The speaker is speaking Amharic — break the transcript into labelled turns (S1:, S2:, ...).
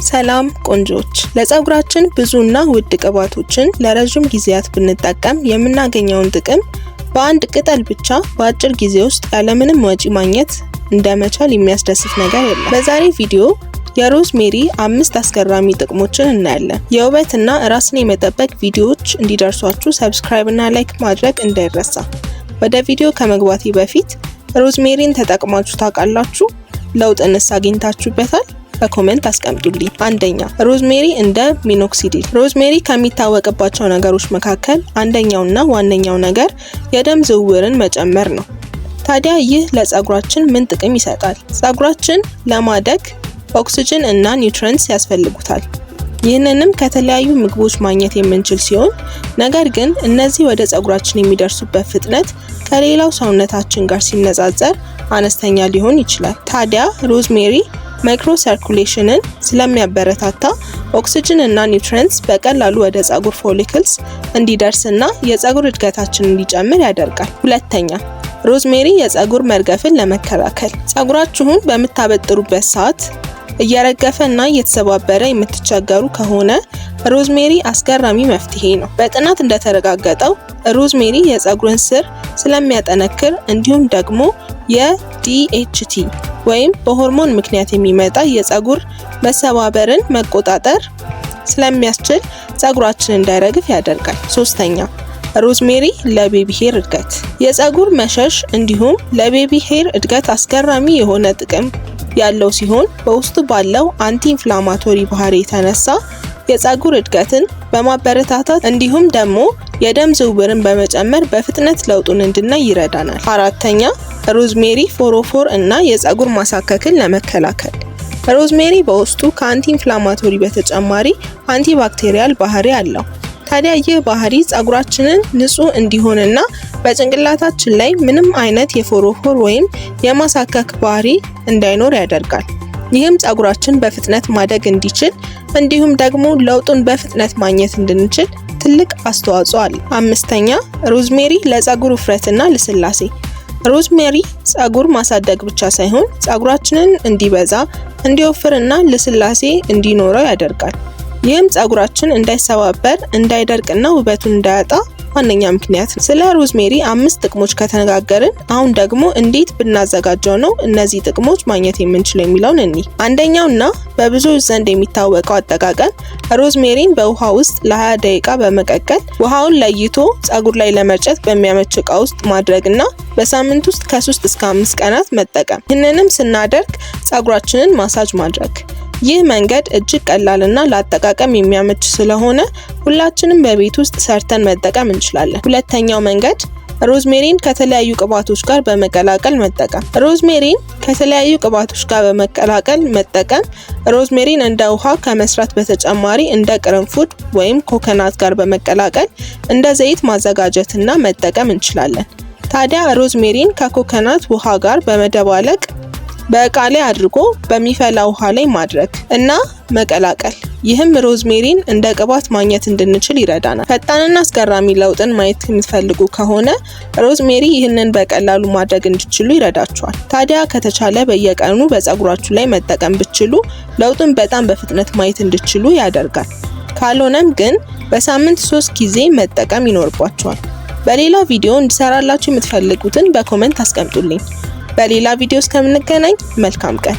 S1: ሰላም ቆንጆች፣ ለፀጉራችን ብዙና ውድ ቅባቶችን ለረጅም ጊዜያት ብንጠቀም የምናገኘውን ጥቅም በአንድ ቅጠል ብቻ በአጭር ጊዜ ውስጥ ያለምንም ወጪ ማግኘት እንደመቻል የሚያስደስት ነገር የለም። በዛሬ ቪዲዮ የ rosemary አምስት አስገራሚ ጥቅሞችን እናያለን። የውበትና ራስን የመጠበቅ ቪዲዮዎች እንዲደርሷችሁ subscribe እና like ማድረግ እንዳይረሳ። ወደ ቪዲዮ ከመግባቴ በፊት rosemary ን ተጠቅማችሁ ታውቃላችሁ? ለውጥንስ አግኝታችሁበታል? በ comment አስቀምጡልኝ። አንደኛ፣ rosemary እንደ minoxidil። Rosemary ከሚታወቅባቸው ነገሮች መካከል አንደኛውና ዋነኛው ነገር የደም ዝውውርን መጨመር ነው። ታዲያ ይህ ለፀጉራችን ምን ጥቅም ይሰጣል? ፀጉራችን ለማደግ ኦክስጅን እና nutrients ያስፈልጉታል። ይህንንም ከተለያዩ ምግቦች ማግኘት የምንችል ሲሆን ነገር ግን እነዚህ ወደ ፀጉራችን የሚደርሱበት ፍጥነት ከሌላው ሰውነታችን ጋር ሲነጻጸር አነስተኛ ሊሆን ይችላል። ታዲያ rosemary micro circulation ን ስለሚያበረታታ ኦክስጅን እና nutrients በቀላሉ ወደ ፀጉር follicles እንዲደርስና የፀጉር እድገታችንን እንዲጨምር ያደርጋል። ሁለተኛ፣ rosemary የፀጉር መርገፍን ለመከላከል። ፀጉራችሁን በምታበጥሩበት ሰዓት እየረገፈ እና እየተሰባበረ የምትቸገሩ ከሆነ rosemary አስገራሚ መፍትሄ ነው። በጥናት እንደተረጋገጠው rosemary የፀጉርን ስር ስለሚያጠነክር እንዲሁም ደግሞ የ DHT ወይም በሆርሞን ምክንያት የሚመጣ የፀጉር መሰባበርን መቆጣጠር ስለሚያስችል ፀጉራችን እንዳይረግፍ ያደርጋል። ሶስተኛ፣ rosemary ለ baby hair እድገት። የፀጉር መሸሽ እንዲሁም ለ baby hair እድገት አስገራሚ የሆነ ጥቅም ያለው ሲሆን በውስጡ ባለው anti inflammatory ባህሪ የተነሳ የፀጉር እድገትን በማበረታታት እንዲሁም ደግሞ የደም ዝውውርን በመጨመር በፍጥነት ለውጡን እንድናይ ይረዳናል። አራተኛ፣ rosemary ፎሮፎር እና የፀጉር ማሳከክን ለመከላከል። Rosemary በውስጡ ከ anti inflammatory በተጨማሪ antibacterial ባህሪ አለው። ታዲያ ይህ ባህሪ ፀጉራችንን ንጹህ እንዲሆንና በጭንቅላታችን ላይ ምንም አይነት የፎሮፎር ወይም የማሳከክ ባህሪ እንዳይኖር ያደርጋል። ይህም ፀጉራችን በፍጥነት ማደግ እንዲችል እንዲሁም ደግሞ ለውጡን በፍጥነት ማግኘት እንድንችል ትልቅ አስተዋጽኦ አለው። አምስተኛ፣ rosemary ለፀጉር ውፍረትና ልስላሴ። Rosemary ፀጉር ማሳደግ ብቻ ሳይሆን ፀጉራችንን እንዲበዛ፣ እንዲወፍርና ልስላሴ እንዲኖረው ያደርጋል። ይህም ፀጉራችን እንዳይሰባበር፣ እንዳይደርቅና ውበቱን እንዳያጣ ዋነኛ ምክንያት ነው። ስለ rosemary አምስት ጥቅሞች ከተነጋገርን አሁን ደግሞ እንዴት ብናዘጋጀው ነው እነዚህ ጥቅሞች ማግኘት የምንችለው የሚለውን እኒ አንደኛውና በብዙዎች ዘንድ የሚታወቀው አጠቃቀም rosemary ን በውሃ ውስጥ ለ20 ደቂቃ በመቀቀል ውሃውን ለይቶ ፀጉር ላይ ለመርጨት በሚያመች እቃ ውስጥ ማድረግና በሳምንት ውስጥ ከ3 እስከ 5 ቀናት መጠቀም። ይህንንም ስናደርግ ፀጉራችንን ማሳጅ ማድረግ። ይህ መንገድ እጅግ ቀላልና ለአጠቃቀም የሚያመች ስለሆነ ሁላችንም በቤት ውስጥ ሰርተን መጠቀም እንችላለን። ሁለተኛው መንገድ rosemary ን ከተለያዩ ቅባቶች ጋር በመቀላቀል መጠቀም። Rosemary ን ከተለያዩ ቅባቶች ጋር በመቀላቀል መጠቀም rosemary ን እንደ ውሃ ከመስራት በተጨማሪ እንደ ቅርንፉድ ወይም ኮኮናት ጋር በመቀላቀል እንደ ዘይት ማዘጋጀትና መጠቀም እንችላለን። ታዲያ rosemary ን ከ coconut ውሃ ጋር በመደባለቅ በእቃ ላይ አድርጎ በሚፈላ ውሃ ላይ ማድረግ እና መቀላቀል። ይህም rosemary ን እንደ ቅባት ማግኘት እንድንችል ይረዳናል። ፈጣንና አስገራሚ ለውጥን ማየት የምትፈልጉ ከሆነ rosemary ይህንን በቀላሉ ማድረግ እንድትችሉ ይረዳችኋል። ታዲያ ከተቻለ በየቀኑ በፀጉራችሁ ላይ መጠቀም ብትችሉ ለውጡን በጣም በፍጥነት ማየት እንድትችሉ ያደርጋል። ካልሆነም ግን በሳምንት ሶስት ጊዜ መጠቀም ይኖርባችኋል። በሌላ ቪዲዮ እንድሰራላችሁ የምትፈልጉትን በ comment አስቀምጡልኝ። በሌላ ቪዲዮ እስከምንገናኝ መልካም ቀን።